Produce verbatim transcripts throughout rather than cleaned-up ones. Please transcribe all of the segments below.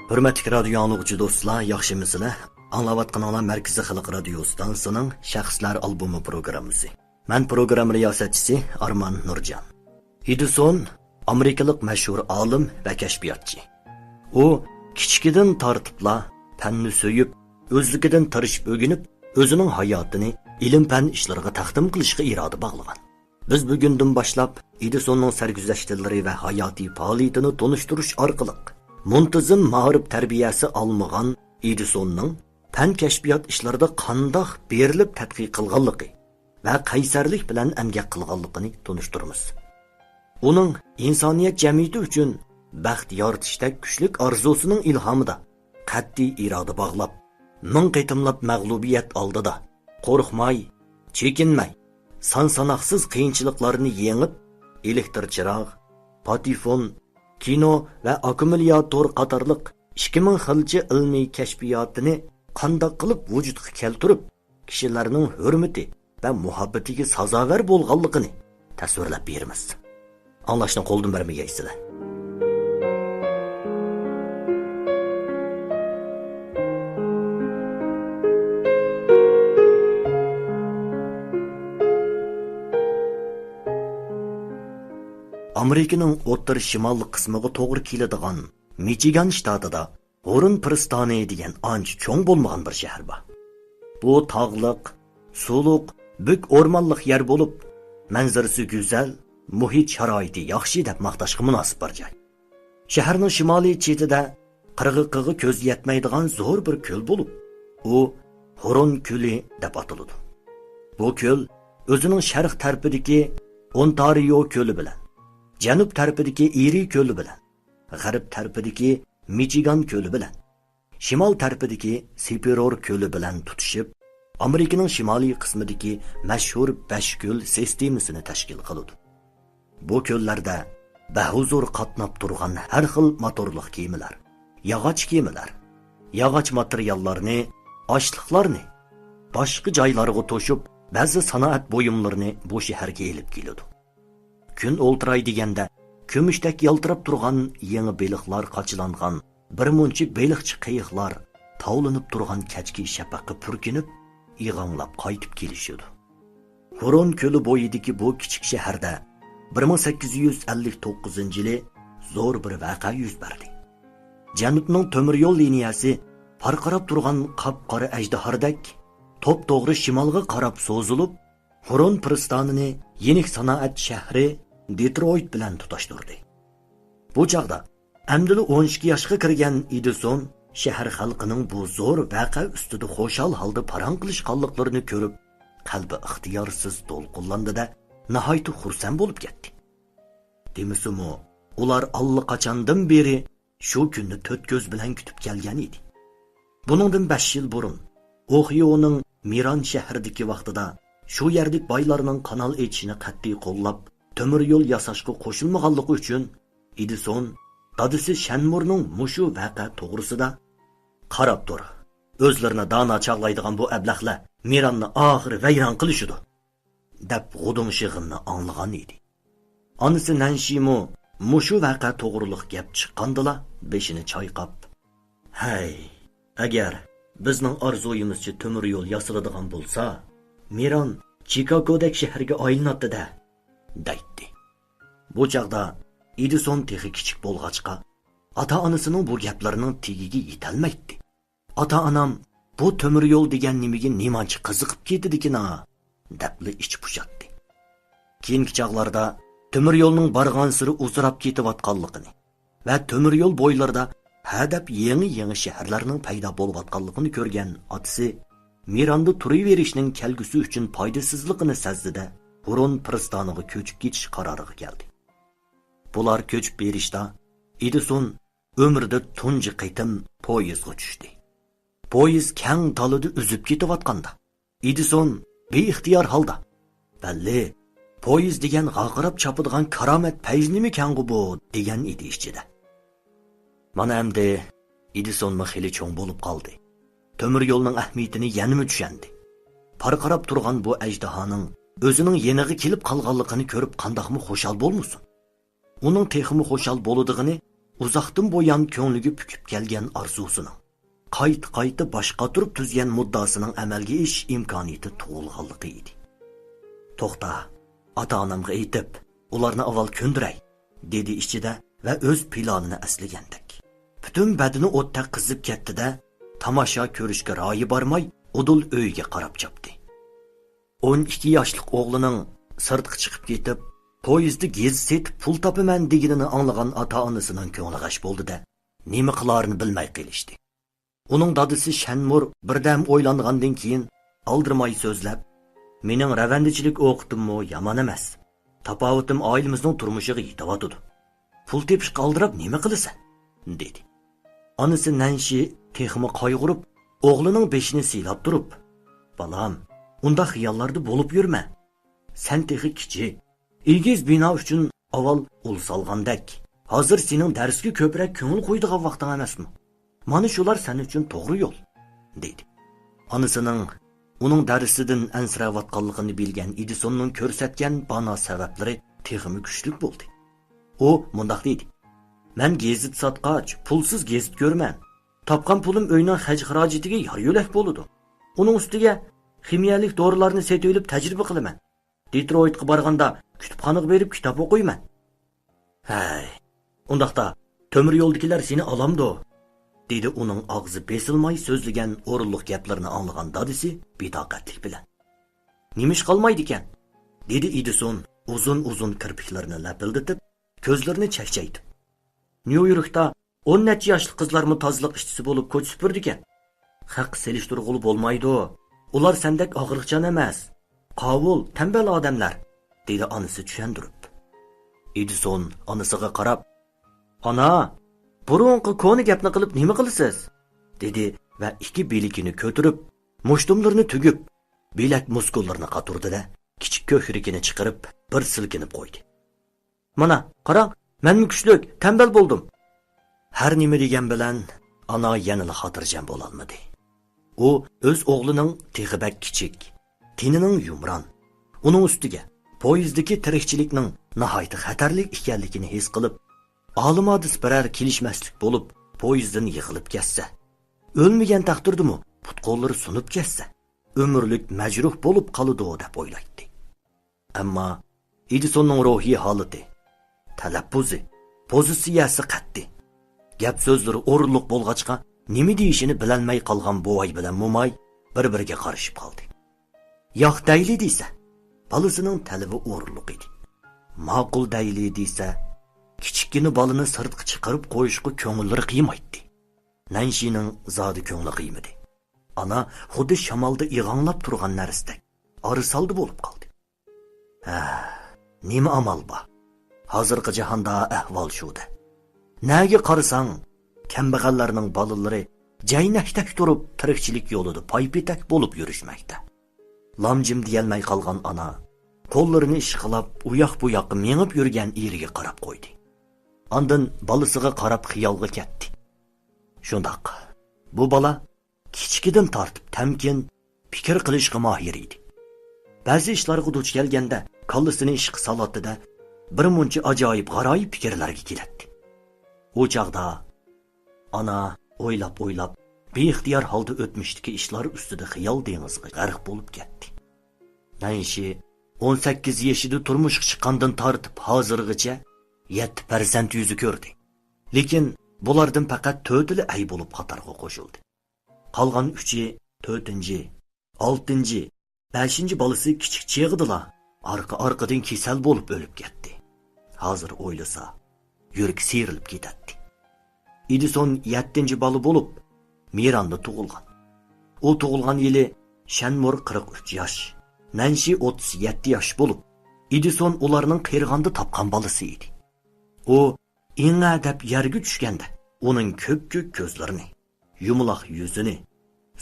ھۆرمەتلىك رادىيو ئاڭلىغۇچى دوستلار، ياخشىمۇسىلەر؟ ئاڭلاۋاتقىنىڭلار مەركىزىي خەلق رادىيو ئىستانسىسىنىڭ شەخسلەر ئالبومى پروگراممىسى. مەن پروگرامما رىياسەتچىسى ئارمان نۇرجان. ئېدىسون ئامېرىكىلىق مەشھۇر ئالىم ۋە كەشپىياتچى. ئۇ كىچىكىدىن تارتىپلا پەننى سۆيۈپ، ئۆزلۈكىدىن تىرىشىپ ئۆگىنىپ، ئۆزىنىڭ ھاياتىنى ئىلىم-پەن ئىشلىرىغا تەقدىم قىلىشقا ئىرادە باغلىغان. بىز بۈگۈندىن باشلاپ ئېدىسوننىڭ سەرگۈزەشتلىرى ۋە ھاياتىي پائالىيىتىنى تونۇشتۇرۇش ئارقىلىق، مۇنتىزىم مائارىپ تەربىيەسى ئالمىغان ئېدىسوننىڭ پەن-كەشپىيات ئىشلىرىدا قانداق بېرىلىپ تەتقىق قىلغانلىقى ۋە قەيسەرلىك بىلەن ئەمگەك قىلغانلىقىنى تونۇشتۇرىمىز. ئۇنىڭ ئىنسانىيەت جەمئىيىتى ئۈچۈن بەخت يارىتىشتەك كۈچلۈك ئارزۇسىنىڭ ئىلھامىدا قەتئىي ئىرادە باغلاپ، مىڭ قېتىملاپ مەغلۇبىيەت ئالدىدا قورقماي، چېكىنمەي، سان-ساناقسىز قىيىنچىلىقلارنى يېڭىپ، ئېلېكتر چىراغ، پاتېفون، كىنو ۋە ئاككۇمۇلياتور قاتارلىق ئىككى مىڭ خىلچە ئىلمىي كەشپىياتىنى قانداق قىلىپ ۋۇجۇدقا كەلتۈرۈپ، كىشىلەرنىڭ ھۆرمىتى ۋە مۇھەببىتىگە سازاۋەر بولغانلىقىنى تەسۋىرلەپ بېرىمىز. ئاڭلاشنى قولدىن بەرمىگەيسىلەر. ئامېرىكىنىڭ ئوتتۇرا شىماللىق قىسمىغا توغرا كېلىدىغان مىچىگان شتاتىدا ھۇرۇن پىرىستانى دېگەن ئانچە چوڭ بولمىغان بىر شەھەر بار. بۇ تاغلىق، سۇلۇق، بۈك ئورمانلىق يەر بولۇپ، مەنزىرىسى گۈزەل، مۇھىت شارائىتى ياخشى دەپ ماختاشقا مۇناسىپ بىر جاي. شەھەرنىڭ شىمالىي چېتىدە قىرغىقىغا كۆز يەتمەيدىغان زور بىر كۆل بولۇپ، ئۇ ھۇرۇن كۆلى دەپ ئاتىلىدۇ. بۇ كۆل ئۆزىنىڭ شەرق تەرىپىدىكى ئونتارىيو كۆلى بىلەن، جەنۇب تەرىپىدىكى ئېرى كۆلى بىلەن، غەرب تەرىپىدىكى مىچىگان كۆلى بىلەن، شىمال تەرىپىدىكى سىپېرور كۆلى بىلەن تۇتىشىپ، ئامېرىكىنىڭ شىمالىي قىسمىدىكى مەشھۇر بەش كۆل سىستېمىسىنى تەشكىل قىلىدۇ. بۇ كۆللەردە بەھۇزۇر قاتناپ تۇرغان ھەر خىل موتورلۇق كېمىلەر، ياغاچ كېمىلەر، ياغاچ ماتېرىياللارنى، ئاشلىقلارنى، باشقا جايلارغا توشۇپ، بەزى سانائەت بۇيۇملىرىنى بۇ شەھەرگە ئېلىپ كېلىدۇ. كۈن ئولتۇراي دېگەندە، كۈمۈشتەك يالتىراپ تۇرغان يېڭى بېلىقلار قاچىلانغان بىر مۇنچە بېلىقچى قېيىقلار تاۋلىنىپ تۇرغان كەچكى شەپەققە پۈركىنىپ، ئىغاڭلاپ قايتىپ كېلىشىدۇ. ھۇرۇن كۆلى بويىدىكى بۇ كىچىك شەھەردە بىر مىڭ سەككىز يۈز ئەللىك توققۇزىنچى يىلى زور بىر ۋەقە يۈز بەردى. جەنۇبنىڭ تۆمۈر يول لىنىيەسى پارقىراپ تۇرغان قاپقارا ئەجدىھاردەك توپتوغرا شىمالغا قاراپ سوزۇلۇپ، ھۇرۇن پىرىستانىنى يېنىك سانائەت شەھىرى دېترويت بىلەن تۇتاشتۇردى. بۇ چاغدا ئەمدىلا ئون ئىككى ياشقا كىرگەن ئېدىسون شەھەر خەلقىنىڭ بۇ زور ۋەقە ئۈستىدە خۇشال ھالدا پاراڭ قىلىشقانلىقلىرىنى كۆرۈپ، قەلبى ئىختىيارسىز دولقۇنلاندى-دە، ناھايىتى خۇرسەن بولۇپ كەتتى. دېمىسىمۇ، ئۇلار ئاللىقاچاندىن بېرى شۇ كۈننى تۆت كۆز بىلەن كۈتۈپ كەلگەن ئىدى. بۇنىڭدىن بەش يىل بۇرۇن، ئوھىيونىڭ مىران شەھىرىدىكى ۋاقتىدا شۇ يەردىكى بايلارنىڭ قانال ئېچىشنى قەتئىي قوللاپ، تۆمۈر يول ياساشقا قوشۇلمىغانلىقى ئۈچۈن، ئېدىسون دادىسى شەنمۇرنىڭ مۇشۇ ۋەقە توغرىسىدا، «قاراپ تۇر، ئۆزلىرىنى دانا چاغلايدىغان بۇ ئەبلەخلەر مىراننى ئاخىرى ۋەيران قىلىشىدۇ» دەپ غۇدۇڭشىغىنىنى ئاڭلىغان ئىدى. ئانىسى نەنشىمۇ مۇشۇ ۋەقە توغرۇلۇق گەپ چىققاندىلا بېشىنى چايقاپ، «ھەي، ئەگەر بىزنىڭ ئارزۇيىمىزچە تۆمۈر يول ياسىلىدىغان بولسا، مىران چىكاگودەك شەھەرگە ئايلىناتتى-دە» دەيتتى. بۇ چاغدا ئېدىسون تېخى كىچىك بولغاچقا، ئاتا-ئانىسىنىڭ بۇ گەپلىرىنىڭ تېگىگە يېتەلمەيتتى. «ئاتا-ئانام بۇ تۆمۈر يول دېگەن نېمىگە نېمانچە قىزىقىپ كېتىدىكىنا» دەپلا ئىچى پۇشاتتى. كېيىنكى چاغلاردا تۆمۈر يولنىڭ بارغانسېرى ئۇزىراپ كېتىۋاتقانلىقىنى ۋە تۆمۈر يول بويلىرىدا ھەدەپ يېڭى-يېڭى شەھەرلەرنىڭ پەيدا بولۇۋاتقانلىقىنى كۆرگەن ئاتىسى مىراندا تۇرۇۋېرىشنىڭ كەلگۈسى ئۈچۈن پايدىسىزلىقىنى سەزدى-دە، ھۇرۇن پىرىستانىغا كۆچۈپ كېتىش قارارىغا كەلدى. بۇلار كۆچۈپ بېرىشتا ئېدىسون ئۆمرىدە تۇنجى قېتىم پويىزغا چۈشتى. پويىز كەڭ دالىدا ئۈزۈپ كېتىۋاتقاندا، ئېدىسون بىئىختىيار ھالدا، «بەللى، پويىز دېگەن غاقىراپ چاپىدىغان كارامەت پەيزىمىكەنغۇ بۇ؟» دېگەن ئىدى ئىچىدە. مانا ئەمدى ئېدىسونمۇ خېلى چوڭ بولۇپ قالدى. تۆمۈر يولنىڭ ئەھمىيىتىنى يەنىمۇ چۈشەندى. پارقىراپ تۇرغان بۇ ئەجدىھانىڭ ئۆزىنىڭ يېنىغا كېلىپ قالغانلىقىنى كۆرۈپ قانداقمۇ خۇشال بولمىسۇن؟ ئۇنىڭ تېخىمۇ خۇشال بولىدىغىنى ئۇزاقتىن بۇيان كۆڭلىگە پۈكۈپ كەلگەن ئارزۇسىنىڭ، قايتا-قايتا باش قاتۇرۇپ تۈزگەن مۇددىئاسىنىڭ ئەمەلگە ئېشىش ئىمكانىيىتى تۇغۇلغانلىقى ئىدى. «توختا، ئاتا-ئانامغا ئېيتىپ، ئۇلارنى ئاۋۋال كۆندۈرەي»، دېدى ئىچىدە ۋە ئۆز پىلانىنى ئەسلىگەندەك. پۈتۈن بەدىنى ئوتتەك قىزىپ كەتتى-دە، تاماشا كۆرۈشكە رايى بارماي، ئۇدۇل ئۆيىگە قاراپ چاپتى. ئون ئىككى ياشلىق ئوغلىنىڭ سىرتقا چىقىپ كېتىپ، پويىزدا گېزىت سېتىپ پۇل تاپىمەن دېگىنىنى ئاڭلىغان ئاتا-ئانىسىنىڭ كۆڭلى غەش بولدى-دە، نېمە قىلارىنى بىلمەي قېلىشتى. ئۇنىڭ دادىسى شەنمۇر بىردەم ئويلانغاندىن كېيىن، ئالدىرىماي سۆزلەپ، «مېنىڭ رەۋەندىچىلىك ئوقىتىممۇ يامان ئەمەس. تاپاۋىتىم ئائىلىمىزنىڭ تۇرمۇشىغا يېتىۋاتىدۇ. پۇل تېپىشقا ئالدىراپ نېمە قىلىسەن؟» دېدى. ئانىسى نەنشى تېخىمۇ قايغۇرۇپ، ئوغلىنىڭ بېشىنى سىيلاپ تۇرۇپ، «بالام، ئۇنداق خىياللاردا بولۇپ يۈرمە. سەن تېخى كىچىك. ئېگىز بىنا ئۈچۈن ئاۋۋال ئۇل سالغاندەك. ھازىر سېنىڭ دەرسكە كۆپرەك كۆڭۈل قويىدىغان ۋاقتىڭ ئەمەسمۇ؟ مانا شۇلار سەن ئۈچۈن توغرا يول»، دېدى. ئانىسىنىڭ ئۇنىڭ دەرسىدىن ئەنسىرەۋاتقانلىقىنى بىلگەن ئېدىسوننىڭ كۆرسەتكەن بانا سەۋەبلىرى تېخىمۇ كۈچلۈك بولدى. ئۇ مۇنداق دېدى: «مەن گېزىت ساتقاچ، پۇلسىز گېزىت كۆرىمەن. تاپقان پۇلۇم ئۆينىڭ خەج-خىراجىتىگە يار-يۆلەك بولىدۇ. ئۇنىڭ ئۈستىگە خىمىيەلىك دورىلارنى سېتىۋېلىپ تەجرىبە قىلىمەن. دېترويتقا بارغاندا كۇتۇپخانىغا بېرىپ كىتاب ئوقۇيمەن.» «ھەي، ئۇنداقتا تۆمۈر يولدىكىلەر سېنى ئالامدۇ؟» دېدى ئۇنىڭ ئاغزى بېسىلماي سۆزلىگەن ئورۇنلۇق گەپلىرىنى ئاڭلىغان دادىسى بىتاقەتلىك بىلەن. «نېمىشقا ئالمايدىكەن؟» دېدى ئېدىسون ئۇزۇن-ئۇزۇن كىرپىكلىرىنى لەپىلدىتىپ، كۆزلىرىنى چەكچەيتىپ. «نيۇ يوركتا ئون نەچچە ياشلىق قىزلارمۇ تازىلىق ئىشچىسى بولۇپ كوچا سۈپۈرىدىكەن. خەققە سېلىشتۇرغىلى بولمايدۇ. ئۇلار سەندەك ئاغرىقچان ئەمەس. قاۋۇل، تەمبەل ئادەملەر»، دېدى ئانىسى چۈشەندۈرۈپ. ئېدىسون ئانىسىغا قاراپ، «ئانا، بۇرۇنقى كونا گەپنى قىلىپ نېمە قىلىسىز؟» دېدى ۋە ئىككى بىلىكىنى كۆتۈرۈپ، مۇشتۇملىرىنى تۈگۈپ، بىلەك مۇسكۇللىرىنى قاتۇردى-دە، كىچىك كۆكرىكىنى چىقىرىپ، بىر سىلكىنىپ قويدى. «مانا، قاراڭ، مەنمۇ كۈچلۈك، تەمبەل بولدۇم.» ھەر نېمە دېگەن بىلەن ئانا يەنىلا خاتىرجەم بولالمىدى. ئۇ ئۆز ئوغلىنىڭ تېخى بەك كىچىك، تېنىنىڭ يۇمران، ئۇنىڭ ئۈستىگە پويىزدىكى تىرىكچىلىكنىڭ ناھايىتى خەتەرلىك ئىكەنلىكىنى ھېس قىلىپ، ئالىمادىسى بىرەر كېلىشمەسلىك بولۇپ، پويىزدىن يىقىلىپ كەتسە، ئۆلمىگەن تەقدىردىمۇ پۇت-قوللىرى سۇنۇپ كەتسە، ئۆمۈرلۈك مەجرۇھ بولۇپ قالىدۇ، دەپ ئويلايتتى. ئەمما ئېدىسوننىڭ روھىي ھالىتى، تەلەپپۇزى، پوزىتسىيەسى قەتئىي. گەپ-سۆزلىرى ئورۇنلۇق بولغاچقا، نېمە دېيىشىنى بىلەلمەي قالغان بوۋاي بىلەن موماي بىر-بىرىگە قارىشىپ قالدى. ياق دەيلى دېسە، بالىسىنىڭ تەلىپى ئورۇنلۇق ئىدى. ماقۇل دەيلى دېسە، كىچىككىنە بالىنى سىرتقا چىقىرىپ قويۇشقا كۆڭۈللىرى قىيمايتتى. نەنشىنىڭ زادى كۆڭلى قىيمىدى. ئانا خۇددى شامالدا ئىغاڭلاپ تۇرغان نەرسىدەك، ئارىسالدى بولۇپ قالدى. ھە، نېمە ئامال بار؟ ھازىرقى جاھاندا ئەھۋال شۇ-دە. نەگە قارىساڭ، كەمبەغەللەرنىڭ بالىلىرى جەينەكتەك تۇرۇپ، تىرىكچىلىك يولىدا پايپېتەك بولۇپ يۈرۈشمەكتە. لام-جىم دېيەلمەي قالغان ئانا قوللىرىنى ئىشقىلاپ، ئۇياق-بۇياققا مېڭىپ يۈرگەن ئېرىگە قاراپ قويدى. ئاندىن بالىسىغا قاراپ خىيالغا كەتتى. شۇنداق، بۇ بالا كىچىكىدىن تارتىپ تەمكىن، پىكىر قىلىشقا ماھىر ئىدى. بەزى ئىشلارغا دۇچ كەلگەندە كاللىسىنى ئىشقا سالاتتى-دە، بىر مۇنچە ئاجايىپ غارايىپ پىكىرلەرگە كېلەتتى. ئۇ چاغدا ئانا ئويلاپ-ئويلاپ، بىئىختىيار ھالدا ئۆتمۈشتىكى ئىشلار ئۈستىدە خىيال دېڭىزىغا غەرق بولۇپ كەتتى. نەنشى ئون سەككىز يېشىدا تۇرمۇشقا چىققاندىن تارتىپ ھازىرغىچە يەتتە پەرزەنت يۈزى كۆردى. لېكىن بۇلاردىن پەقەت تۆتىلا ئەي بولۇپ قاتارغا قوشۇلدى. قالغان ئۈچى، تۆتىنچى، ئالتىنچى، بەشىنچى بالىسى كىچىك چېغىدىلا ئارقا-ئارقىدىن كېسەل بولۇپ ئۆلۈپ كەتتى. ھازىر ئويلىسا، يۈرىكى سىيرىلىپ كېتەتتى. ئېدىسون يەتتىنچى بالا بولۇپ، مىراندا تۇغۇلغان. ئۇ تۇغۇلغان يىلى شەنمۇر قىرىق ئۈچ ياش، نەنشى ئوتتۇز يەتتە ياش بولۇپ، ئېدىسون ئۇلارنىڭ قېرىغاندا تاپقان بالىسى ئىدى. ئۇ ئىڭە دەپ يەرگە چۈشكەندە، ئۇنىڭ كۆپكۆك كۆزلىرىنى، يۇمىلاق يۈزىنى،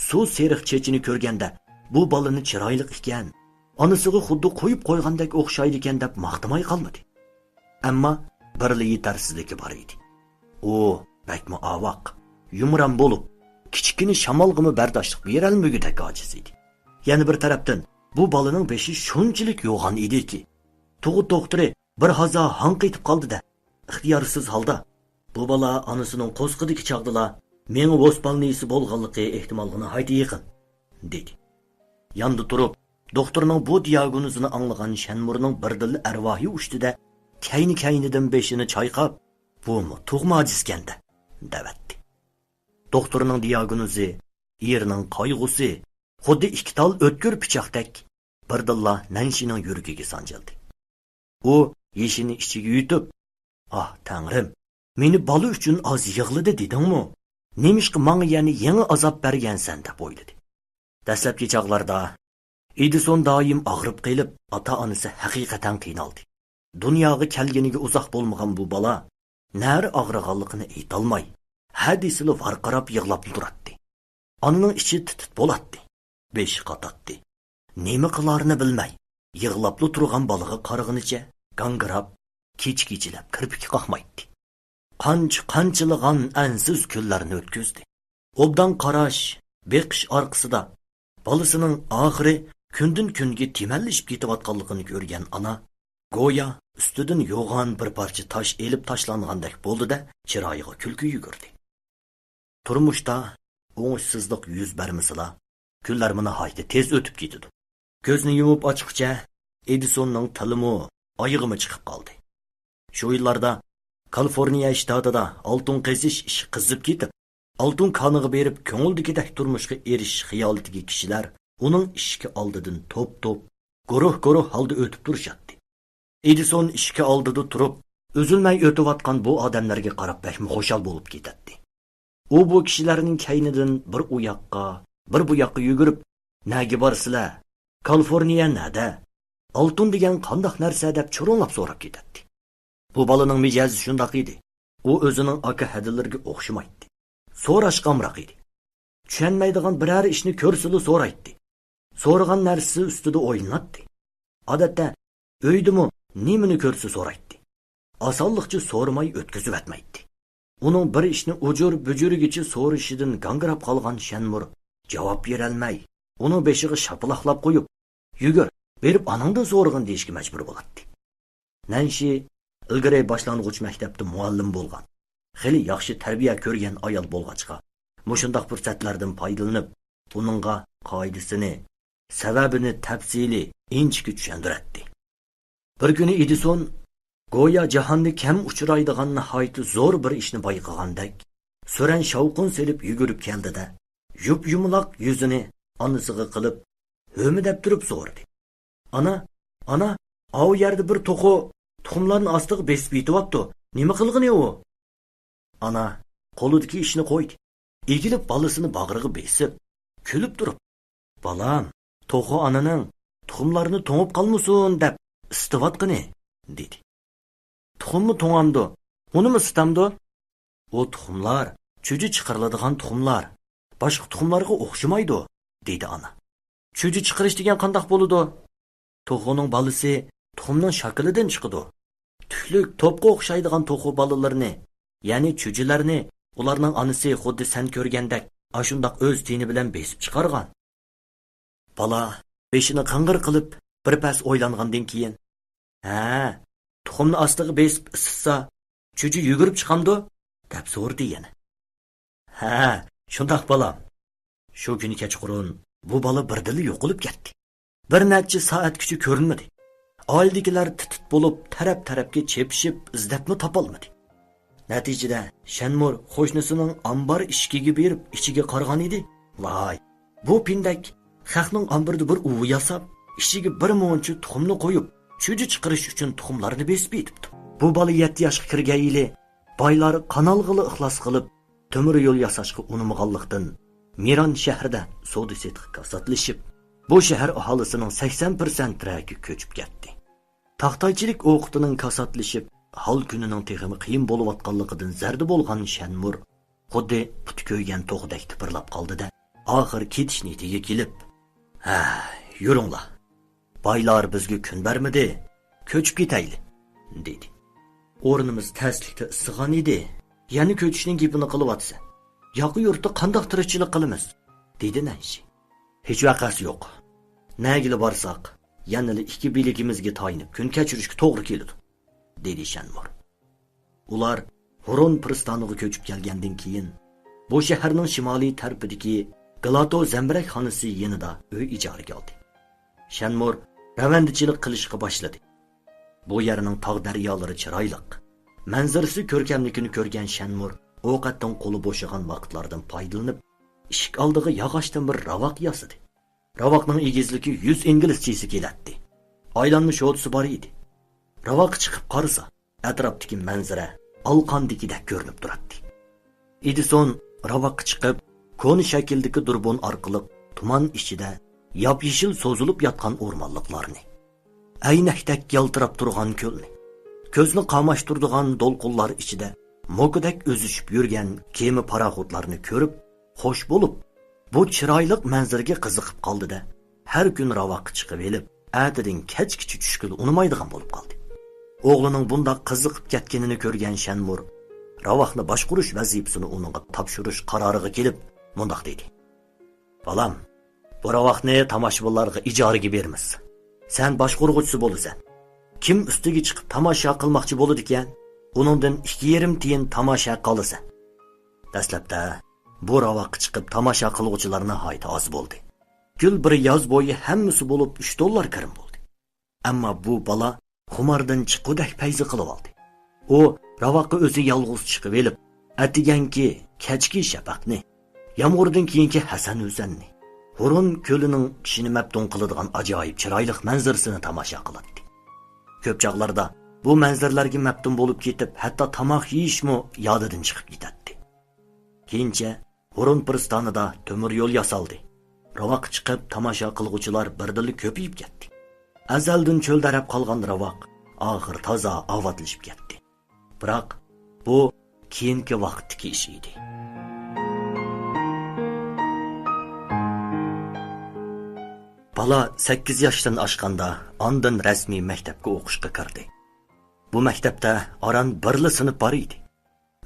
سۇ سېرىق چېچىنى كۆرگەندە، بۇ بالىنى چىرايلىق ئىكەن، ئانىسىغا خۇددى قويۇپ قويغاندەك ئوخشايدىكەن دەپ ماختىماي قالمىدى. ئەمما بىرلا يېتەرسىزلىكى بار ئىدى. ئۇ بەكمۇ ئاۋاق، يۇمران بولۇپ، كىچىككىنە شامالغىمۇ بەرداشلىق بېرەلمىگۈدەك ئاجىز ئىدى. يەنە بىر تەرەپتىن، بۇ بالىنىڭ بېشى شۇنچىلىك يوغان ئىدىكى، تۇغۇت دوختۇرى بىر ھازا ھاڭقىتىپ قالدى-دە، ئىختىيارسىز ھالدا، بۇ بالا ئانىسىنىڭ قورسىقىدىكى چاغدىلا مېڭە بوسپالنىسى بولغانلىقى ئېھتىمالغا ناھايىتى يېقىن، دېدى. ياندا تۇرۇپ، دوختۇرنىڭ بۇ دىياگنوزىنى ئاڭلىغان شەنمۇرنىڭ بىردىنلا ئەرۋاھى ئۇچتى-دە، كەينى-كەينىدىن بېشىنى چايقاپ، «بۇمۇ تۇغما ئاجىزكەن-دە» دەۋەتتى. دوختۇرنىڭ دىياگنوزى، ئېرىنىڭ قايغۇسى خۇددى ئىككى تال ئۆتكۈر پىچاقتەك بىردىنلا نەنشىنىڭ يۈرىكىگە سانجىلدى. ئۇ يېشىنى ئىچىگە يۇتۇپ، «ئاھ، تەڭرىم، مېنى بالا ئۈچۈن ئاز يىغلىدى دېدىڭمۇ؟ نېمىشقا ماڭا يەنە يېڭى ئازاب بەرگەنسەن؟» دەپ ئويلىدى. دەسلەپكى چاغلاردا ئېدىسون دائىم ئاغرىپ قېلىپ، ئاتا-ئانىسى ھەقىقەتەن قىينالدى. دۇنياغا كەلگىنىگە ئۇزاق بولمىغان بۇ بالا نەرە ئاغرىغانلىقىنى ئېيتالماي، ھە دېسىلا ۋارقىراپ يىغلاپلا تۇراتتى. ئانىنىڭ ئىچى تىت-تىت بولاتتى، بېشى قاتاتتى. نېمە قىلارىنى بىلمەي، يىغلاپلا تۇرغان بالىغا قارىغىنىچە گاڭگىراپ، كېچە-كېچىلەپ كىرپىكى قاقمايتتى. قانچە-قانچىلىغان ئەنسىز كۈنلەرنى ئۆتكۈزدى. ئوبدان قاراش، بېقىش ئارقىسىدا بالىسىنىڭ ئاخىرى كۈندىن-كۈنگە تېمەللىشىپ كېتىۋاتقانلىقىنى كۆرگەن ئانا گويا ئۈستىدىن يوغان بىر پارچە تاش ئېلىپ تاشلانغاندەك بولدى-دە، چىرايىغا كۈلكە يۈگۈردى. تۇرمۇشتا ئوڭۇشسىزلىق يۈز بەرمىسىلا، كۈنلەرمۇ ناھايىتى تېز ئۆتۈپ كېتىدۇ. كۆزنى يۇمۇپ ئاچقۇچە ئېدىسوننىڭ تىلىمۇ، ئايىغىمۇ چىقىپ قالدى. شۇ يىللاردا كالىفورنىيە شتاتىدا ئالتۇن قېزىش ئىشى قىزىپ كېتىپ، ئالتۇن كانىغا بېرىپ، كۆڭۈلدىكىدەك تۇرمۇشقا ئېرىشىش خىيالىتىدىكى كىشىلەر ئۇنىڭ ئىشىكى ئالدىدىن توپ-توپ، گۇرۇھ-گۇرۇھ ھالدا ئۆتۈپ تۇرۇشاتتى. ئېدىسون ئىشىكى ئالدىدا تۇرۇپ، ئۈزۈلمەي ئۆتۈۋاتقان بۇ ئادەملەرگە قاراپ بەكمۇ خۇشال بولۇپ كېتەتتى. ئۇ بۇ كىشىلەرنىڭ كەينىدىن بىر ئۇ ياققا، بىر بۇ ياققا يۈگۈرۈپ، «نەگە بارىسىلەر؟ كالىفورنىيە نەدە؟ ئالتۇن دېگەن قانداق نەرسە؟» دەپ چۇرۇڭلاپ سوراپ كېتەتتى. بۇ بالىنىڭ مىجەزى شۇنداق ئىدى. ئۇ ئۆزىنىڭ ئاكا-ھەدىلىرىگە ئوخشىمايتتى. سوراشقا ئامراق ئىدى. چۈشەنمەيدىغان بىرەر ئىشنى كۆرسىلا سورايتتى. سورىغان نەرسىسى ئۈستىدە ئويلىناتتى. ئادەتتە ئۆيدىمۇ نېمىنى كۆرسە سورايتتى. ئاسانلىقچە سورىماي ئۆتكۈزۈۋەتمەيتتى. ئۇنىڭ بىر ئىشنى ئۇجۇر-بۈجۈرىگىچە سورىشىدىن گاڭگىراپ قالغان شەنمۇر جاۋاب بېرەلمەي، ئۇنىڭ بېشىغا شاپىلاقلاپ قويۇپ، «يۈگۈر، بېرىپ ئاناڭدىن سورىغىن» دېيىشكە مەجبۇر بولاتتى. نەنشى ئىلگىرى باشلانغۇچ مەكتەپتە مۇئەللىم بولغان، خېلى ياخشى تەربىيە كۆرگەن ئايال بولغاچقا، مۇشۇنداق پۇرسەتلەردىن پايدىلىنىپ، ئۇنىڭغا قائىدىسىنى، سەۋەبىنى تەپسىلىي، ئىنچىكە چۈشەندۈرەتتى. بىر كۈنى ئېدىسون گويا جاھاندا كەم ئۇچرايدىغان ناھايىتى زور بىر ئىشنى بايقىغاندەك، سۈرەن-شاۋقۇن سېلىپ يۈگۈرۈپ كەلدى-دە، يۇپ-يۇمىلاق يۈزىنى ئانىسىغا قىلىپ، ھۆمۈدەپ تۇرۇپ سورىدى: «ئانا، ئانا، ئاۋۇ يەردە بىر توخۇ تۇخۇملارنى ئاستىغا بېسىپ يېتىۋاپتۇ. نېمە قىلغىنى ئۇ؟» ئانا قولىدىكى ئىشنى قويدى. ئېگىلىپ بالىسىنى باغرىغا بېسىپ، كۈلۈپ تۇرۇپ: «بالام، توخۇ ئانىنىڭ تۇخۇملارنى توڭۇپ قالمىسۇن دەپ ئىسسىتىۋاتقىنى» دېدى. «تۇخۇممۇ توڭامدۇ، ئۇنىمۇ ئىسسىتامدۇ؟ ئۇ تۇخۇملار چۈجە چىقىرىلىدىغان تۇخۇملار، باشقا تۇخۇملارغا ئوخشىمايدۇ» دېدى ئانا. «چۈجە چىقىرىش دېگەن قانداق بولىدۇ؟» «توخۇنىڭ بالىسى تۇخۇمنىڭ شاكىلىدىن چىقىدۇ. تۈكلۈك توپقا ئوخشايدىغان توخۇ بالىلىرىنى، يەنى چۈجىلەرنى ئۇلارنىڭ ئانىسى خۇددى سەن كۆرگەندەك ئاشۇنداق ئۆز تېنى بىلەن بېسىپ چىقارغان.» بالا بېشىنى قىڭغىر قىلىپ بىر پەس ئويلانغاندىن كېيىن: «ھە، تۇخۇمنى ئاستىغا بېسىپ ئىسسىتسا، چۈجە يۈگۈرۈپ چىقامدۇ؟» دەپ سورىدى يەنە. «ھە، شۇنداق بالام.» شۇ كۈنى كەچقۇرۇن بۇ بالا بىردىنلا يوقىلىپ كەتتى. بىر نەچچە سائەتكىچە كۆرۈنمىدى. ئائىلىدىكىلەر تىت-تىت بولۇپ، تەرەپ-تەرەپكە چېپىشىپ، ئىزدەپمۇ تاپالمىدى. نەتىجىدە شەنمۇر قوشنىسىنىڭ ئامبار ئىشىكىگە بېرىپ، ئىچىگە قارىغان ئىدى. ۋاي، بۇ پىندەك خەقنىڭ ئامبىرىدا بىر ئۇۋا ياساپ، ئىچىگە بىر مۇنچە تۇخۇمنى قويۇپ، چۈجە چىقىرىش ئۈچۈن تۇخۇملارنى بېسىپ يېتىپتۇ. بۇ بالا يەتتە ياشقا كىرگەن يىلى بايلار قانالغىلا ئىخلاس قىلىپ، تۆمۈر يول ياساشقا ئۇنىمىغانلىقتىن، مىران شەھىرىدە سودا-سېتىق كاساتلىشىپ، بۇ شەھەر ئاھالىسىنىڭ سەكسەن پىرسەنتى تېرەككە كۆچۈپ كەتتى. تاختايچىلىك ئوقىتىنىڭ كاساتلىشىپ، ھال-كۈنىنىڭ تېخىمۇ قىيىن بولۇۋاتقانلىقىدىن زەردە بولغان شەنمۇر خۇددى پۇتى كۆيگەن توخۇدەك تىپىرلاپ قالدى-دە، ئاخىر كېتىش نىيىتىگە كېلىپ، «ھە، يۈرۈڭلار. بايلار بىزگە كۈن بەرمىدى، كۆچۈپ كېتەيلى» دېدى. «ئورنىمىز تەسلىكتە ئىسسىغان ئىدى، يەنە كۆچۈشنىڭ گېپىنى قىلىۋاتىسەن. ياقا يۇرتتا قانداق تىرىكچىلىك قىلىمىز؟» دېدى نەنشى. «ھېچ ۋەقەسى يوق. نەگىلا بارساق، يەنىلا ئىككى بىلىكىمىزگە تايىنىپ كۈن كەچۈرۈشكە توغرا كېلىدۇ» دېدى شەنمۇر. ئۇلار ھۇرۇن پىرىستانىغا كۆچۈپ كەلگەندىن كېيىن، بۇ شەھەرنىڭ شىمالىي تەرىپىدىكى گلاتو زەمبىرەكخانىسى يېنىدا ئۆي ئىجارىگە ئالدى. شەنمۇر رەۋەندىچىلىك قىلىشقا باشلىدى. بۇ يەرنىڭ تاغ-دەريالىرى چىرايلىق، مەنزىرىسى كۆركەملىكىنى كۆرگەن شەنمۇر ئوقەتتىن قولى بوشىغان ۋاقىتلاردىن پايدىلىنىپ، ئىشىك ئالدىغا ياغاچتىن بىر راۋاق ياسىدى. راۋاقنىڭ ئېگىزلىكى يۈز ئىنگلىز چىسى كېلەتتى. ئايلانما شوتىسى بار ئىدى. راۋاققا چىقىپ قارىسا، ئەتراپتىكى مەنزىرە ئالقاندىكىدەك كۆرۈنۈپ تۇراتتى. ئېدىسون راۋاققا چىقىپ، كونا شەكىلدىكى دۇربۇن ئارقىلىق تۇمان ئىچىدە ياپيېشىل سوزۇلۇپ ياتقان ئورمانلىقلارنى، ئەينەكتەك يالتىراپ تۇرغان كۆلنى، كۆزنى قاماشتۇرىدىغان دولقۇنلار ئىچىدە موكىدەك ئۈزۈشۈپ يۈرگەن كېمە پاراخوتلارنى كۆرۈپ، خوش بولۇپ، بۇ چىرايلىق مەنزىرىگە قىزىقىپ قالدى-دە، ھەر كۈن راۋاققا چىقىۋېلىپ، ئەتىدىن كەچكىچە چۈشكىلى ئۇنىمايدىغان بولۇپ قالدى. ئوغلىنىڭ بۇنداق قىزىقىپ كەتكىنىنى كۆرگەن شەنمۇر راۋاقنى باشقۇرۇش ۋەزىپىسىنى ئۇنىڭغا تاپشۇرۇش قارارىغا كېلىپ، مۇنداق دېدى: «بالام، بۇ راۋاقنى تاماشىبىنلارغا ئىجارىگە بېرىمىز. سەن باشقۇرغۇچىسى بولىسەن. كىم ئۈستىگە چىقىپ تاماشا قىلماقچى بولىدىكەن، ئۇنىڭدىن ئىككى يېرىم تىيىن تاماشا ھەققى ئالىسەن.» دەسلەپتە بۇ راۋاققا چىقىپ تاماشا قىلغۇچىلار ناھايىتى ئاز بولدى. گۈل بىر ياز بويى ھەممىسى بولۇپ ئۈچ دوللار كىرىم بولدى. ئەمما بۇ بالا خۇماردىن چىققۇدەك پەيزى قىلىۋالدى. ئۇ راۋاققا ئۆزى يالغۇز چىقىۋېلىپ، ئەتىگەنكى، كەچكى شەپەقنى، يامغۇردىن كېيىنكى ھەسەن-ھۈسەننى، ھۇرۇن كۆلىنىڭ كىشىنى مەپتۇن قىلىدىغان ئاجايىپ چىرايلىق مەنزىرىسىنى تاماشا قىلاتتى. كۆپ چاغلاردا بۇ مەنزىرىلەرگە مەپتۇن بولۇپ كېتىپ، ھەتتا تاماق يېيىشمۇ يادىدىن چىقىپ كېتەتتى. كېيىنچە ھۇرۇن پىرىستانىدا تۆمۈر يول ياسالدى. راۋاققا چىقىپ تاماشا قىلغۇچىلار بىردىنلا كۆپىيىپ كەتتى. ئەزەلدىن چۆلدەرەپ قالغان راۋاق ئاخىر تازا ئاۋاتلىشىپ كەتتى. بىراق، بۇ كېيىنكى ۋاقىتتىكى ئىش ئىدى. بالا سەككىز ياشتىن ئاشقاندا، ئاندىن رەسمىي مەكتەپكە ئوقۇشقا كىردى. بۇ مەكتەپتە ئاران بىرلا سىنىپ بار ئىدى.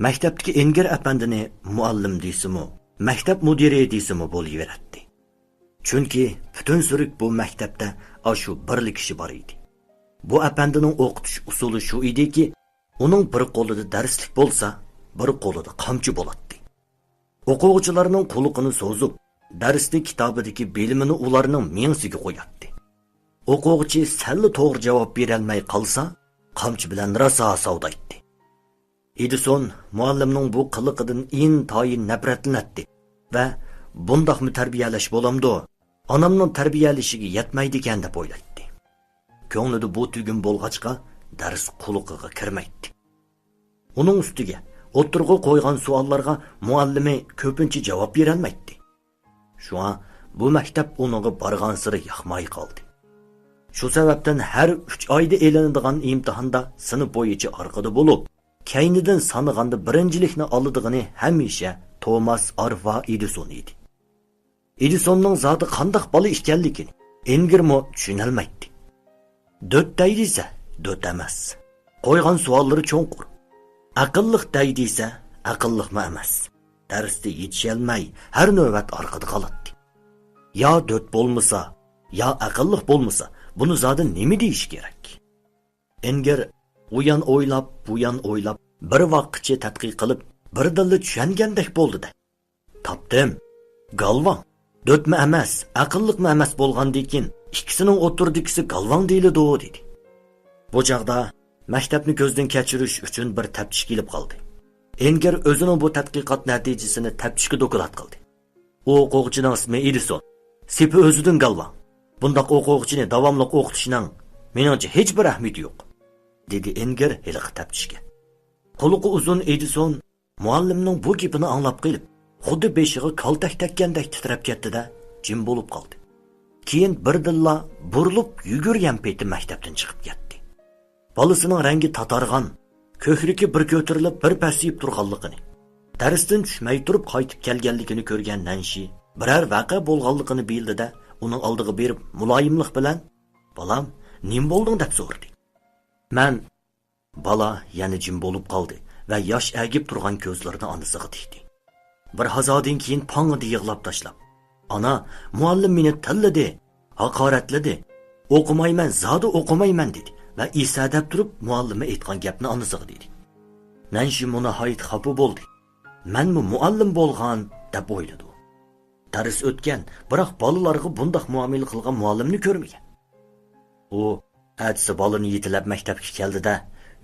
مەكتەپتىكى ئېنگېر ئەپەندىنى مۇئەللىم دېسىمۇ، مەكتەپ مۇدىرى دېسىمۇ بولۇۋېرەتتى. چۈنكى پۈتۈن سۈرۈك بۇ مەكتەپتە ئاشۇ بىرلا كىشى بار ئىدى. بۇ ئەپەندىنىڭ ئوقۇتۇش ئۇسۇلى شۇ ئىدىكى، ئۇنىڭ بىر قولىدا دەرسلىك بولسا، بىر قولىدا قامچا بولاتتى. ئوقۇغۇچىلارنىڭ قۇلىقىنى سوزۇپ، دەرسلىك كىتابىدىكى بىلىمىنى ئۇلارنىڭ مېڭىسىگە قوياتتى. ئوقۇغۇچى سەللا توغرا جاۋاب بېرەلمەي قالسا، قامچا بىلەن راسا ساۋدايتتى. ئېدىسون مۇئەللىمنىڭ بۇ قىلىقىدىن ئىنتايىن نەپرەتلىنەتتى ۋە «بۇنداقمۇ تەربىيەلەش بولامدۇ؟ ئانامنىڭ تەربىيەلىشىگە يەتمەيدىكەن» دەپ ئويلايتتى. كۆڭلىدە بۇ تۈگۈن بولغاچقا، دەرس قۇلىقىغا كىرمەيتتى. ئۇنىڭ ئۈستىگە، ئوتتۇرىغا قويغان سوئاللارغا مۇئەللىمى كۆپىنچە جاۋاب بېرەلمەيتتى. شۇڭا بۇ مەكتەپ ئۇنىڭغا بارغانسېرى ياقماي قالدى. شۇ سەۋەبتىن ھەر ئۈچ ئايدا ئېلىنىدىغان ئىمتىھاندا سىنىپ بويىچە ئارقىدا بولۇپ، كەينىدىن سانىغاندا بىرىنچىلىكنى ئالىدىغىنى ھەمىشە توماس ئارفا ئېدىسون ئىدى. ئېدىسوننىڭ زادى قانداق بالا ئىكەنلىكىنى ئېنگېرمۇ چۈشىنەلمەيتتى. دۆت دەي دېسە، دۆت ئەمەس. قويغان سوئاللىرى چوڭقۇر. ئەقىللىق دەي دېسە، ئەقىللىقمۇ ئەمەس. دەرستە يېتىشەلمەي، ھەر نۆۋەت ئارقىدا قالاتتى. يا دۆت بولمىسا، يا ئەقىللىق بولمىسا، بۇنى زادى نېمە دېيىش كېرەك؟ ئېنگېر ئۇيان ئويلاپ، بۇيان ئويلاپ، بىر ۋاققىچە تەتقىق قىلىپ، بىردىنلا چۈشەنگەندەك بولدى-دە. تاپتىم. گالۋاڭ. دۆتمۇ ئەمەس، ئەقىللىقمۇ ئەمەس بولغاندىكىن، ئىككىسىنىڭ ئوتتۇرىدىكىسى گالۋاڭ دېيىلىدۇ، دېدى. بۇ چاغدا مەكتەپنى كۆزدىن كەچۈرۈش ئۈچۈن بىر تەپتىش كېلىپ قالدى. ئېنگېر ئۆزىنىڭ بۇ تەتقىقات نەتىجىسىنى تەپتىشكە دوكلات قىلدى. ئۇ ئوقۇغۇچىنىڭ ئىسمى ئېدىسون. سېپى ئۆزىدىن گالۋاڭ. بۇنداق ئوقۇغۇچىنى داۋاملىق ئوقۇتۇشنىڭ، مېنىڭچە، ھېچبىر ئەھمىيىتى يوق، دېدى ئېنگېر ھېلىقى تەپتىشكە. قۇلىقى ئۇزۇن ئېدىسون مۇئەللىمنىڭ بۇ گېپىنى ئاڭلاپ قېلىپ، خۇددى بېشىغا كالتەك تەگكەندەك تىترەپ كەتتى-دە، جىم بولۇپ قالدى. كېيىن بىردىنلا بۇرۇلۇپ يۈگۈرگەن پېتى مەكتەپتىن چىقىپ كەتتى. بالىسىنىڭ رەڭگى تاتارغان، كۆكرىكى بىر كۆتۈرۈلۈپ، بىر پەسىيىپ تۇرغانلىقىنى، دەرستىن چۈشمەي تۇرۇپ قايتىپ كەلگەنلىكىنى كۆرگەن نەنشى بىرەر ۋەقە بولغانلىقىنى بىلدى-دە، ئۇنىڭ ئالدىغا بېرىپ مۇلايىملىق بىلەن، «بالام، نېمە بولدۇڭ؟» دەپ سورىدى. مەن بالا يەنە جىم بولۇپ قالدى ۋە ياش ئەگىپ تۇرغان كۆزلىرىنى ئانىسىغا تىكتى. بىر ھازادىن كېيىن پاڭڭىدە يىغلاپ تاشلاپ، «ئانا، مۇئەللىم مېنى تىللىدى، ھاقارەتلىدى، ئوقۇمايمەن، زادى ئوقۇمايمەن» دېدى ۋە ئېسەدەپ تۇرۇپ مۇئەللىمى ئېيتقان گەپنى ئانىسىغا دېدى. نەنشىمۇ ناھايىتى خاپا بولدى. مەنمۇ مۇئەللىم بولغان، دەپ ئويلىدى ئۇ. دەرس ئۆتكەن، بىراق بالىلارغا بۇنداق مۇئامىلە قىلغان مۇئەللىمنى كۆرمىگەن. ئۇ ئەتىسى بالىنى يېتىلەپ مەكتەپكە كەلدى-دە،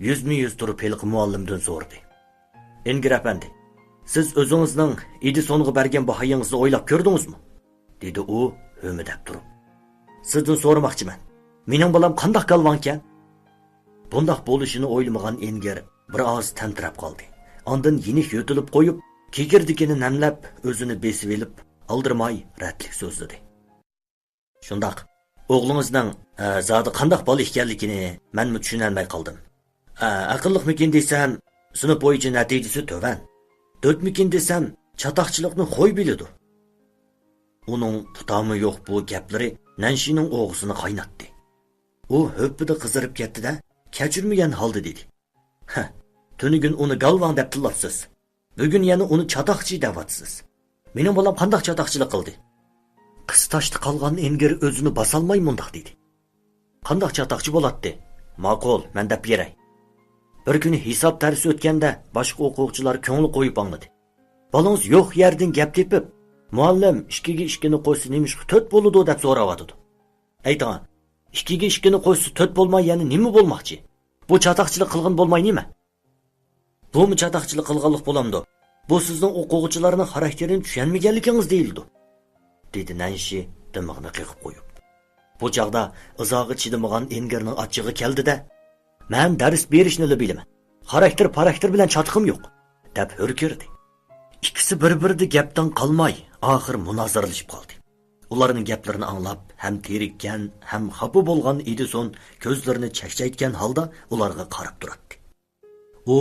يۈزمۇ يۈز تۇرۇپ ھېلىقى مۇئەللىمدىن سورىدى. ئېنگېر ئەپەندى، سىز ئۆزىڭىزنىڭ ئېدىسونغا بەرگەن باھايىڭىزنى ئويلاپ كۆردىڭىزمۇ؟ دېدى ئۇ ھۆمۈدەپ تۇرۇپ. سىزدىن سورىماقچىمەن، مېنىڭ بالام قانداق گالۋاڭكەن؟ بۇنداق بولۇشىنى ئويلىمىغان ئېنگېر بىر ئاز تەمتىرەپ قالدى. ئاندىن يېنىك يۆتىلىپ قويۇپ، كېكىردىكىنى نەملەپ، ئۆزىنى بېسىۋېلىپ، ئالدىرىماي رەتلىك سۆزلىدى. شۇنداق. ئوغلىڭىزنىڭ، ئە، زادى قانداق بالا ئىكەنلىكىنى مەنمۇ چۈشىنەلمەي قالدىم. ئە، ئەقىللىقمىكىن دېسەم، سىنىپ بويىچە نەتىجىسى تۆۋەن. دۆتمىكىن دېسەم، چاتاقچىلىقنى خوي بىلىدۇ. ئۇنىڭ پۇتامى يوق بۇ گەپلىرى نەنشىنىڭ ئوغىسىنى قايناتتى. ئۇ ھۆپپىدە قىزىرىپ كەتتى-دە، كەچۈرمىگەن ھالدا دېدى. ھە، تۈنۈگۈن ئۇنى گالۋاڭ دەپ تىللاپسىز. بۈگۈن يەنە ئۇنى چاتاقچى دەۋاتىسىز. مېنىڭ بالام قانداق چاتاقچىلىق قىلدى؟ قىز تاشتا قالغان ئېنگىر ئۆزىنى باسالماي مۇنداق دېدى. قانداق چاتاقچى بولاتتى؟ ماقۇل، مەن دەپ بېرەي. بىر كۈنى ھېساب دەرسى ئۆتكەندە باشقا ئوقۇغۇچىلار كۆڭۈل قويۇپ ئاڭلىدى. بالىڭىز يوق يەردىن گەپ تېپىپ، مۇئەللىم، ئىككىگە ئىككىنى قوشسا نېمىشقا تۆت بولىدۇ دەپ سوراۋاتىدۇ. ئەيتىڭا، ئىككىگە ئىككىنى قوشسا تۆت بولماي يەنە نېمە بولماقچى؟ بۇ چاتاقچىلىق قىلغىنى بولماي نېمە؟ بۇمۇ چاتاقچىلىق قىلغانلىق بولامدۇ؟ بۇ سىزنىڭ ئوقۇغۇچىلارنىڭ خاراكتېرىنى چۈشەنمىگەنلىكىڭىز دېيىلىدۇ، دېدى نەنشى دىمىقىنى قېقىپ قويۇپ. بۇ چاغدا ئىزاغا چىدىمىغان ئېنگىرنىڭ ئاچچىقى كەلدى-دە، مەن دەرس بېرىشنىلا بىلىمەن. خاراكتېر-پاراكتېر بىلەن چاتىقىم يوق، دەپ ھۆركىرىدى. ئىككىسى بىر-بىرىدە گەپتىن قالماي، ئاخىر مۇنازىرىلىشىپ قالدى. ئۇلارنىڭ گەپلىرىنى ئاڭلاپ، ھەم تېرىككەن، ھەم خاپا بولغان ئېدىسون كۆزلىرىنى چەكچەيتكەن ھالدا ئۇلارغا قاراپ تۇراتتى. ئۇ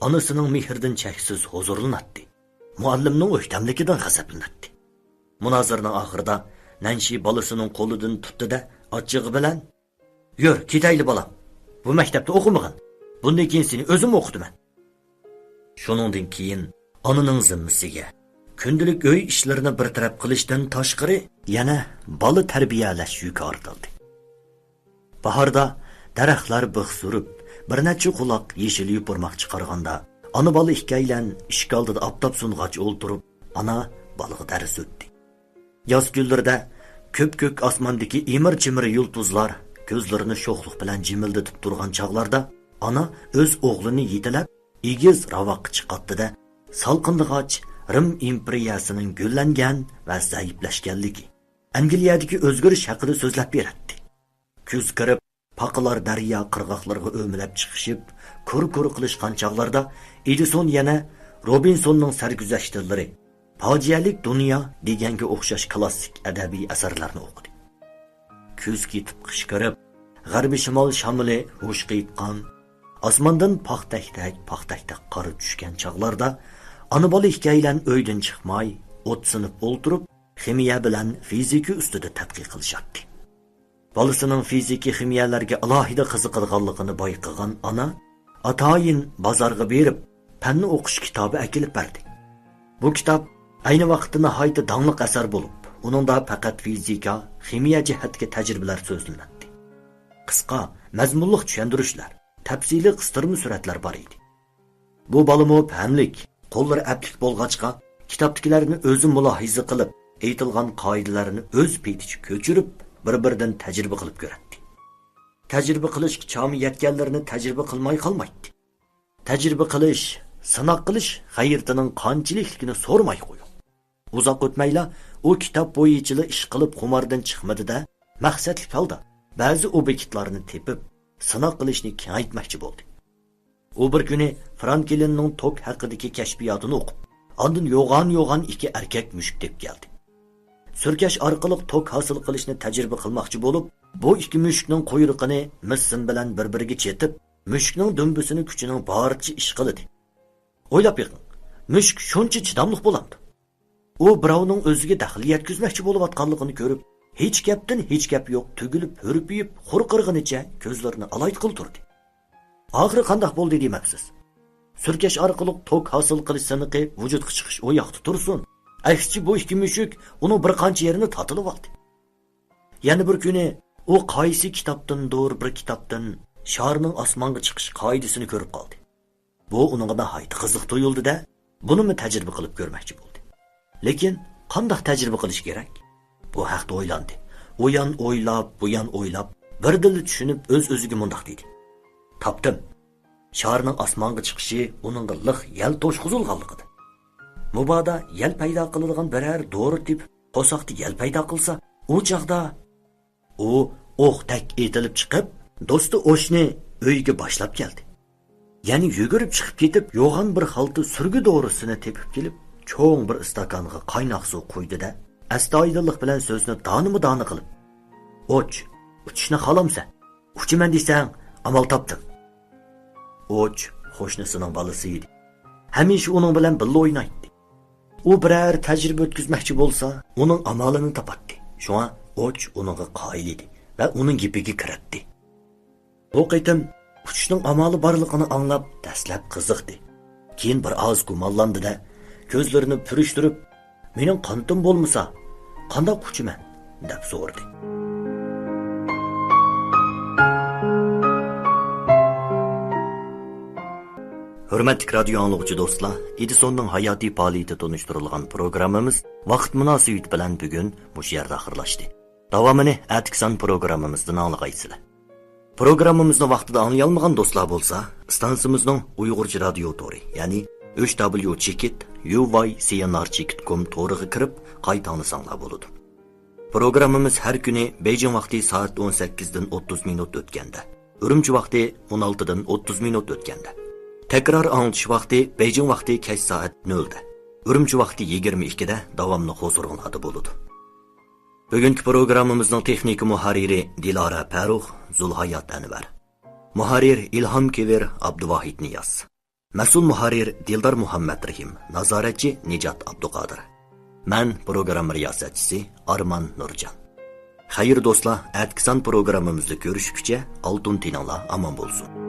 ئانىسىنىڭ مېھرىدىن چەكسىز ھۇزۇرلىناتتى. مۇئەللىمنىڭ ئۆكتەملىكىدىن غەزەپلىنەتتى. مۇنازىرىنىڭ ئاخىرىدا نەنشى بالىسىنىڭ قولىدىن تۇتتى-دە، ئاچچىقى بىلەن، يۈر، كېتەيلى، بالام. بۇ مەكتەپتە ئوقۇمىغىن. بۇندىن كېيىن سېنى ئۆزۈم ئوقۇتىمەن. شۇنىڭدىن كېيىن ئانىنىڭ زىممىسىگە كۈندىلىك ئۆي ئىشلىرىنى بىر تەرەپ قىلىشتىن تاشقىرى، يەنە بالا تەربىيەلەش يۈكى ئارتىلدى. باھاردا دەرەخلەر بىخ سۈرۈپ، بىر نەچچە قۇلاق يېشىل يوپۇرماق چىقارغاندا، ئانا-بالا ئىككىيلەن ئىشىك ئالدىدا ئاپتاپ سۇنغاچ ئولتۇرۇپ، ئانا-بالىغا دەرس ئۆتتى. ياز كۈنلىرىدە كۆپكۆك ئاسماندىكى ئىمىر-چىمىر يۇلتۇزلار كۆزلىرىنى شوخلۇق بىلەن جىمىلدىتىپ تۇرغان چاغلاردا، ئانا ئۆز ئوغلىنى يېتىلەپ، ئېگىز راۋاققا چىقاتتى-دە، سالقىندىغاچ رىم ئىمپېرىيەسىنىڭ گۈللەنگەن ۋە زەئىپلەشكەنلىكى، ئەنگلىيەدىكى ئۆزگىرىش ھەققىدە سۆزلەپ بېرەتتى. كۈز كىرىپ، پاقىلار دەريا قىرغاقلىرىغا ئۆمىلەپ چىقىشىپ، كۇر-كۇر قىلىشقان چاغلاردا ئېدىسون يەنە روبىنسوننىڭ سەرگۈزەشتلىرى، پاجىئەلىك دۇنيا دېگەنگە ئوخشاش كلاسسىك ئەدەبىي ئەسەرلەرنى ئوقۇدى. كۈز كېتىپ قىش كىرىپ، غەربىي شىمال شامىلى ھۇش قېيىتقان، ئاسماندىن پاختەكتەك، پاختەكتەك قار چۈشكەن چاغلاردا ئانا-بالا ئىككىيلەن ئۆيدىن چىقماي، ئوت سىنىپ ئولتۇرۇپ، خىمىيە بىلەن فىزىكا ئۈستىدە تەتقىق قىلىشاتتى. بالىسىنىڭ فىزىكا، خىمىيەلەرگە ئالاھىدە قىزىقىدىغانلىقىنى بايقىغان ئانا ئاتايىن بازارغا بېرىپ، پەننى ئوقۇش كىتابى ئەكېلىپ بەردى. بۇ كىتاب ئەينى ۋاقىتتا ناھايىتى داڭلىق ئەسەر بولۇپ، ئۇنىڭدا پەقەت فىزىكا، خىمىيە جەھەتتىكى تەجرىبىلەر سۆزلىنەتتى. قىسقا، مەزمۇنلۇق چۈشەندۈرۈشلەر، تەپسىلىي قىستۇرما سۈرەتلەر بار ئىدى. بۇ بالىمۇ پەملىك، قوللىرى ئەپلىك بولغاچقا، كىتابتىكىلەرنى ئۆزى مۇلاھىزە قىلىپ، ئېيتىلغان قائىدىلەرنى ئۆز پېتىچە كۆچۈرۈپ، بىر-بىرىدىن تەجرىبە قىلىپ كۆرەتتى. تەجرىبە قىلىشقا چامى يەتكەنلىرىنى تەجرىبە قىلماي قالمايتتى. تەجرىبە قىلىش، سىناق قىلىش غەيرىتىنىڭ قانچىلىكلىكىنى سورىماي قويۇڭ. ئۇزاق ئۆتمەيلا ئۇ كىتاب بويىچىلا ئىش قىلىپ خۇماردىن چىقمىدى-دە، مەقسەتلىك ھالدا بەزى ئوبيېكتلارنى تېپىپ، سىناق قىلىشنى كېڭەيتمەكچى بولدى. ئۇ بىر كۈنى فرانكلىننىڭ توك ھەققىدىكى كەشپىياتىنى ئوقۇپ، ئاندىن يوغان-يوغان ئىككى ئەركەك مۈشۈك تېپىپ كەلدى. سۈركەش ئارقىلىق توك ھاسىل قىلىشنى تەجرىبە قىلماقچى بولۇپ، بۇ ئىككى مۈشۈكنىڭ قۇيرۇقىنى مىس سىم بىلەن بىر-بىرىگە چېتىپ، مۈشۈكنىڭ دۈمبىسىنى كۈچىنىڭ بارىچە ئىشقىلىدى. ئويلاپ بېقىڭ، مۈشۈك شۇنچە چىداملىق بولامدۇ؟ ئۇ بىراۋنىڭ ئۆزىگە دەخلى يەتكۈزمەكچى بولۇۋاتقانلىقىنى كۆرۈپ، ھېچ گەپتىن ھېچ گەپ يوق تۈگۈلۈپ، ھۈرپىيىپ، خۇرقىرىغىنىچە كۆزلىرىنى ئالايتقىلى تۇردى. ئاخىرى قانداق بولدى دېمەپسىز؟ سۈركەش ئارقىلىق توك ھاسىل قىلىش سىنىقى ۋۇجۇدقا چىقىش ئۇ ياقتا تۇرسۇن، ئەكسىچە بۇ ئىككى مۈشۈك ئۇنىڭ بىر قانچە يېرىنى تاتىلىۋالدى. يەنە بىر كۈنى ئۇ قايسى كىتابتىندۇر بىر كىتابتىن شارنىڭ ئاسمانغا چىقىش قائىدىسىنى كۆرۈپ قالدى. بۇ ئۇنىڭغا ناھايىتى قىزىق تۇيۇلدى-دە، بۇنىمۇ تەجرىبە قىلىپ كۆرمەكچى بولدى. لېكىن قانداق تەجرىبە قىلىش كېرەك؟ بۇ ھەقتە ئويلاندى. ئۇ يان ئويلاپ، بۇ يان ئويلاپ، بىردىنلا چۈشىنىپ، ئۆز-ئۆزىگە مۇنداق دېدى: «تاپتىم. شارنىڭ ئاسمانغا چىقىشى ئۇنىڭغا لىق يەل توشقۇزۇلغانلىقىدا. مۇبادا يەل پەيدا قىلىدىغان بىرەر دورا تېپىپ، قورساقتا يەل پەيدا قىلسا، ئۇ چاغدا...» ئۇ ئوقتەك ئېتىلىپ چىقىپ، دوستى ئوچنى ئۆيگە باشلاپ كەلدى. يەنە يۈگۈرۈپ چىقىپ كېتىپ، يوغان بىر خالتا سۈرگە دورىسىنى تېپىپ كېلىپ، چوڭ بىر ئىستاكانغا قايناق سۇ قۇيدى-دە، ئەستايىدىللىق بىلەن سۆزىنى دانىمۇ دانا قىلىپ: «ئوچ، ئۇچۇشنى خالامسەن؟ ئۇچىمەن دېسەڭ، ئامال تاپتىم.» ئوچ قوشنىسىنىڭ بالىسى ئىدى. ھەمىشە ئۇنىڭ بىلەن بىللە ئوينايتتى. ئۇ بىرەر تەجرىبە ئۆتكۈزمەكچى بولسا، ئۇنىڭ ئامالىنى تاپاتتى. شۇڭا ئوچ ئۇنىڭغا قايىل ئىدى ۋە ئۇنىڭ گېپىگە كىرەتتى. بۇ قېتىم ئۇچۇشنىڭ ئامالى بارلىقىنى ئاڭلاپ، دەسلەپ قىزىقتى. كېيىن بىر ئاز گۇمانلاندى-دە، كۆزلىرىنى پۈرۈشتۈرۈپ: «مېنىڭ قانىتىم بولمىسا، قانداق ئۇچىمەن؟» دەپ سورىدى. ھۆرمەتلىك رادىيو ئاڭلىغۇچى دوستلار، ئېدىسوننىڭ ھاياتىي پائالىيىتى تونۇشتۇرۇلغان پروگراممىمىز ۋاقىت مۇناسىۋىتى بىلەن بۈگۈن مۇشۇ يەردە ئاخىرلاشتى. داۋامىنى ئەتىكى سان پروگراممىمىزدىن ئاڭلىغايسىلەر. پروگراممىمىزنى ۋاقتىدا ئاڭلىيالمىغان دوستلار بولسا، ئىستانسىمىزنىڭ ئۇيغۇرچە رادىيو تورى، يەنى ئۈچ دابليۇ چېكىت يۇ ۋاي سى ئېن ئار چېكىت كوم تورىغا كىرىپ قايتا ئاڭلىساڭلار بولىدۇ. پروگراممىمىز ھەر كۈنى بېيجىڭ ۋاقتى سائەت ئون سەككىزدىن ئوتتۇز مىنۇت ئۆتكەندە، ئۈرۈمچى ۋاقتى ئون ئالتىدىن ئوتتۇز مىنۇت ئۆتكەندە، تەكرار ئاڭلىتىش ۋاقتى بېيجىڭ ۋاقتى كەچ سائەت نۆلدە، ئۈرۈمچى ۋاقتى يىگىرمە ئىككىدە داۋاملىق ھۇزۇرۇڭلاردا بولىدۇ. بۈگۈنكى پروگراممىمىزنىڭ تېخنىكا مۇھەررىرى دىلارا پەرۇخ، زۇلھايات ئەنۋەر. مۇھەررىر ئىلھام كېۋىر، ئابدۇۋاھىت نىياز. مەسئۇل مۇھەررىر دىلدار مۇھەممەترېھىم، نازارەتچى نىجات ئابدۇقادىر. مەن پروگرامما رىياسەتچىسى ئارمان نۇرجان. خەير دوستلار، ئەتىكى سان پروگراممىمىزدا كۆرۈشكۈچە ئالتۇن تېنىڭلار ئامان بولسۇن.